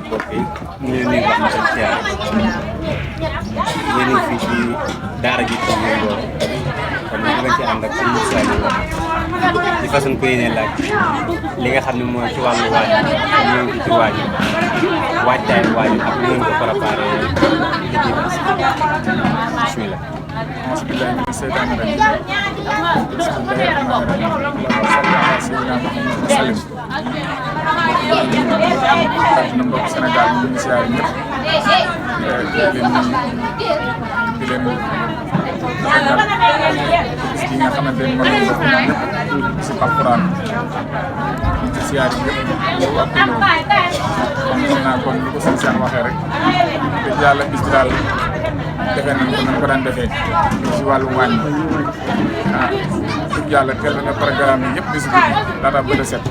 mbokk yi ñu leen di wax seen siyaare yéen a ngi fii ci daara ji ci Ngor kon ñu ngi ci ànd ak suñu Moussa di façon ko yéene laaj li nga xam ne mooy ci wàllu waaj ñoo ngi ci waaj waajtaay waaj ak ñu ngi ko préparé bismillah bismillah mina seytaani rajiim bismillahi rahmaani rahiim sayyidina Muhammad sallim na mbokk Sénégal ñu ngi siyaare ñëpp di leen bis bi nga xamante ne moom la ñu ñëpp si alquran ñu ci siyaare ñëpp ak kon xam naa kon ni ko sëñ Sane waxee rek dëgg yàlla bis bi daal defee nañ ko nañ ko daan defee si wàllu wàññi dëgg yàlla teel na programme yi yëpp di si dugg laata bët a set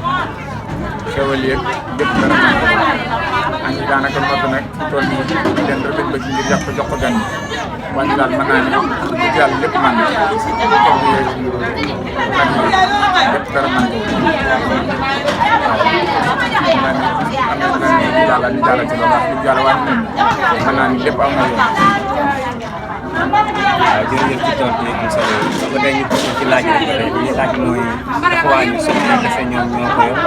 xewal yeeg yëpp dara añ yi daanaka nodd nag tool yi leen rek lañ bëgg ngir yàq ko jox ko gan yi wàññi daal mën naa ne dëgg yàlla lépp man na tool yi lépp dara man yàlla ñu jàll ci loolu wax dëgg yàlla wàññi nañ mën naa ni lépp am na yoon waaw jërëjëf ci tontu yi am solo ba tey ñu bokk ci laaj rek ba tey li laaj mooy dafa wàññi soxna yi kese ñoom ñoo ko yor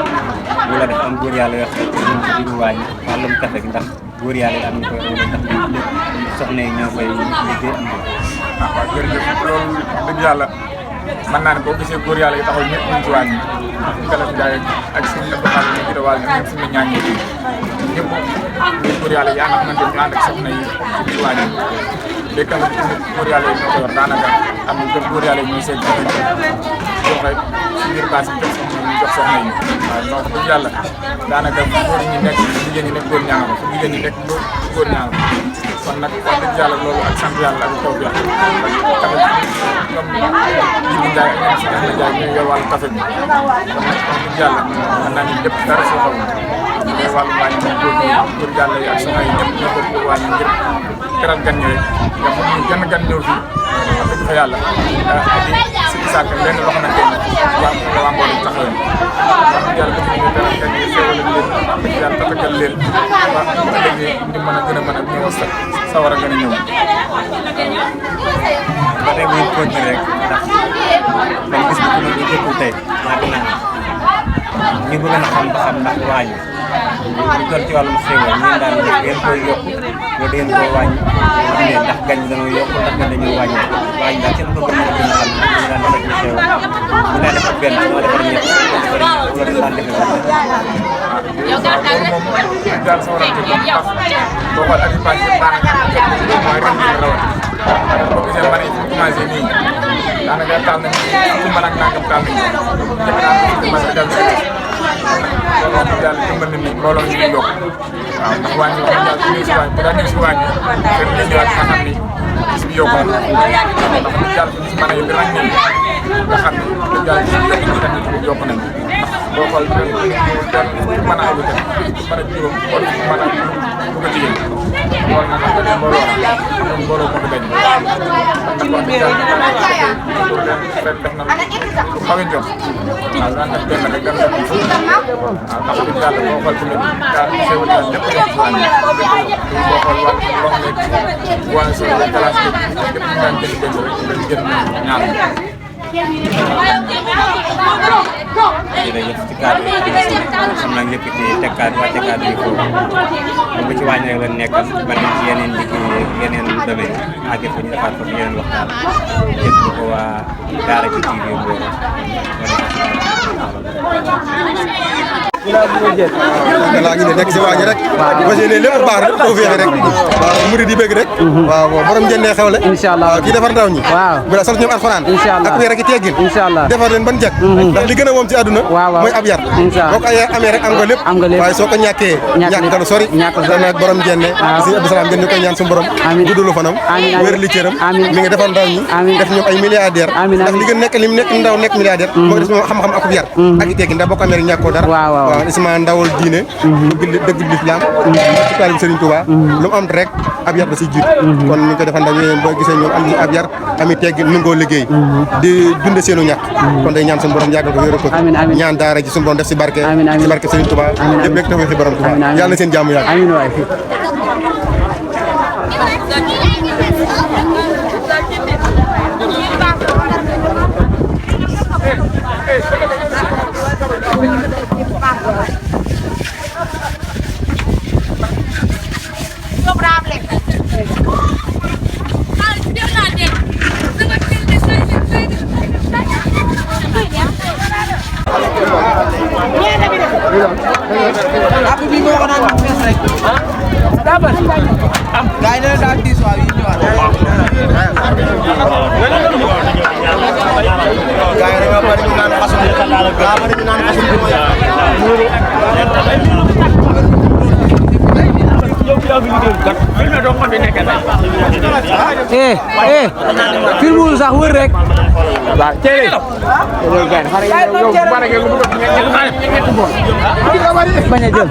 wala dafa am góor yàlla yoo xam ne ci biir wàññi wàllum kafe gi ndax góor yàlla yi am na koy wala ndax lépp soxna yi ñoo koy liggéey am na waaw jërëjëf loolu dëgg yàlla mën naa ne boo gisee góor yàlla yi taxaw ñëpp ñu ci wàññi Gallas Ndiaye ak suñu nëbb xaal ñu ci wàll ñëpp suñu ñaan ñi ñëpp ñun góor yàlla yi ànd ak ñu ànd ak soxna yi ci wàññi léegi tamit góor yàlla yi ñoo ko yor daanaka am na gën góor yàlla yi ñuy seet joxe si biir baas yi jox soxna ñu jox soxna yi waaw donc dëgg yàlla daanaka góor ñi nekk jigéen ñi nekk góor ñaanal ko jigéen ñi nekk góor ñaanal kon nag wax dëgg yàlla loolu ak sant yàlla ak taw bi tamit comme Jibi Ndiaye ak ñoom si Ahmed Ndiaye ñuy yor wàllu café bi kon nag wax dëgg yàlla mën naa ni lépp dara soo xamul mais wàllu wàññi moom góor yàlla yi ak soxna yi ñëpp ñoo ko wàññi ngir teral gan ñi rek nga xam ni genn gan ñëw fii wax dëgg fa yàlla di si isaak lenn loo xamante ni waa mbooloo taxawee wax dëgg yàlla dafa ñu teral gan ñi xéewal leen yàlla tatagal leen ba ëllëgee ñu mën a gën a mën a ñëw sawar a gën a ñëw ba tey muy continuer rek ndax man gis nga ñu jëkkul tey yaakaar naa ñu bëgg na xam ba xam ndax wàññi ñu doon ci wàllum xéewal ñu daan def ngeen koy yokk wala ngeen koy wàññi ndax gañ dañoo yokk ndax gañ dañoo wàññi wàññi daal seen bëgg na gën a xam ñu daan defal ci xéewal bu daan defal benn moo defal ñett wala daan defal loolu moom daal sa war a jël ndax boo xool agriculture yi daanaka mooy ren jii rawat boo gisee mën yi fi mu commencé nii daanaka taal nañu ci mën ak nangam taal nañu defe naa ne commencé dal na loolu wax dëgg yàlla dimbal nit ñi mbooloo ñu ngi yokk waaw ndax wàññi wax dëgg yàlla ñëw si wàññi bu daan ñëw si wàññi ren ñu ñëwaat nga xam ni bis bi yokku na ndax dëgg yàlla bis mën a yi di ràññee nga xam ni dëgg yàlla bis bi yokku nañ tamit yokku nañ boo xool mën a alu tamit mën a juróom wala mën a bu ko jigéen loolu nag xam nga mbooloo la am mbooloo moo ko gañ kon nag wax dëgg yàlla ren def na lu xaw a jox waaw daan def benn rek daan def waaw ndax dëgg yàlla boo xool tamit daal xéwal daal lépp yokk si wàññi boo xool wàllu ndox meeg wàllu si glace bi lépp ñu daan jënd benn rek dañ jënd ñaar jërëjëf ci cadre yi xam naa yëkkati teg cadre wàcce cadre yi foofu bu ci wàññi rek la nekkal ba dem ci yeneen liggéey yeneen domaine àgg fa ñu defaat foofu yeneen waxtaan jënd ko waa daara ci TV boobu voilà ñu nekk si waañ rek fas yéene lépp baax rek too féexe rek waaw murid yi bëgg rek waaw borom jëndee xewle inshallah waaw kii defar ndaw ñi waaw bu la sant ñoom alxuraan ak weer ak teggin inshallah defar leen ban jekk ndax li gën a moom ci àdduna mooy ab yar boo ko amee rek am nga lépp waaye soo ko ñàkkee ñàkk nga lu sori nag borom jënne si Abdou Salam gën ñu koy ñaan suñu borom guddulu fanam wér li cëram mi ngi defar ndaw ñi def ñoom ay milliardaire ndax li gën nekk lim nekk ndaw nekk milliardaire mooy def xam-xam ak yar ak teggin ndax boo ko amee rek ñàkkoo dara waaw isma ndawul diine dëgg l'islam ci taalib Serigne Touba lu mu am rek ab yar da si jiitu kon ñu ko defal ndaw ba gisee ñoom am ab yar ami tegg nangoo liggéey di dunde seenu ñàkk kon day ñaan suñu borom yàggal ko wéeru ko ñaan daara ji suñu borom def si barke si barke Serigne Touba yëpp rek taw si borom Touba yàlla na seen jàmm yàgg Aku bingung orang ngapes rek. Dapat. Gak ada ganti soal ini ada. Gak ada apa di mana pasung. Apa di mana pasung ya. Filmul sahur rek. Ba cere. Kan hari yow bare ngeen lu bañ a jël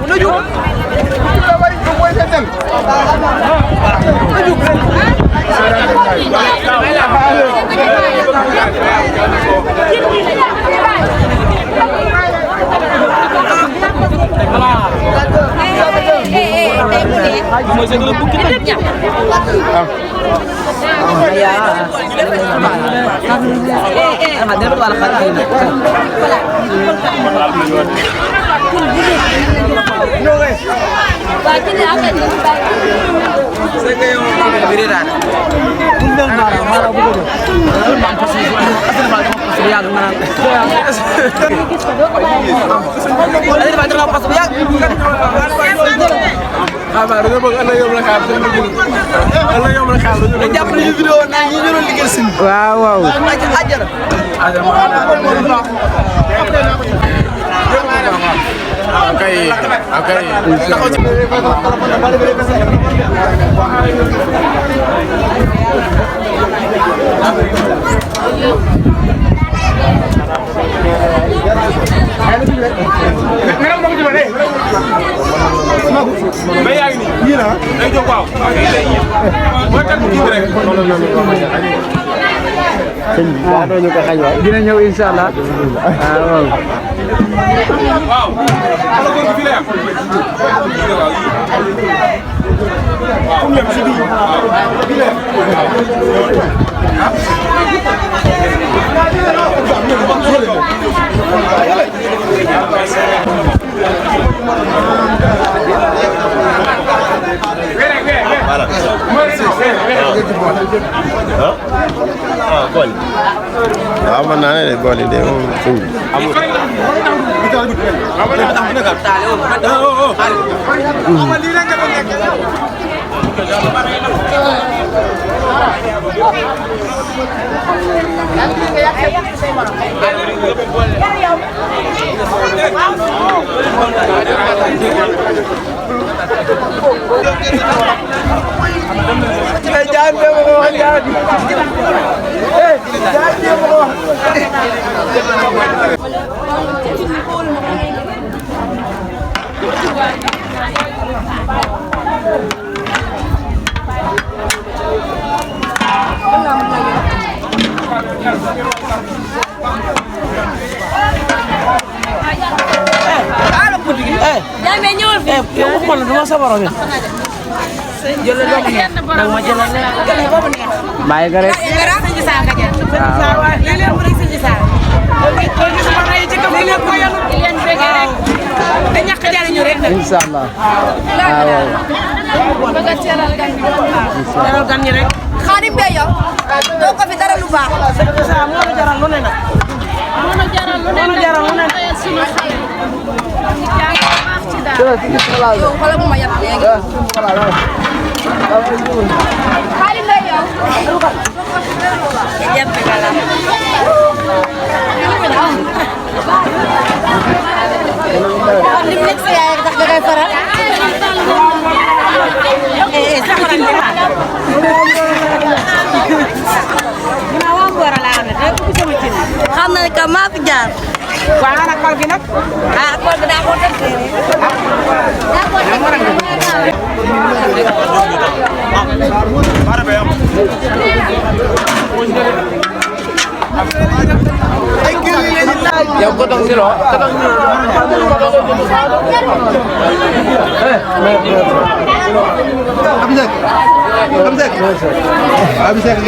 wow okay. Dina ñëw inshallah waaw gol waaw man naa ne gol yi de moom suñ Baik rek. Insyaallah. Xadim be yow do ko fi dara lu baax mo jaral lu ne nak mo jaral lu ne sunu xay baax ci daal yow xala mo ma yap legi Xadim be yow japp gala lim nek sa yaay tax da ngay faral saxaran xam na ne que maa fi jaar. waaw ana kool gi nag. ah kool gi daa ko def. yow kotong si lo kotong Abisek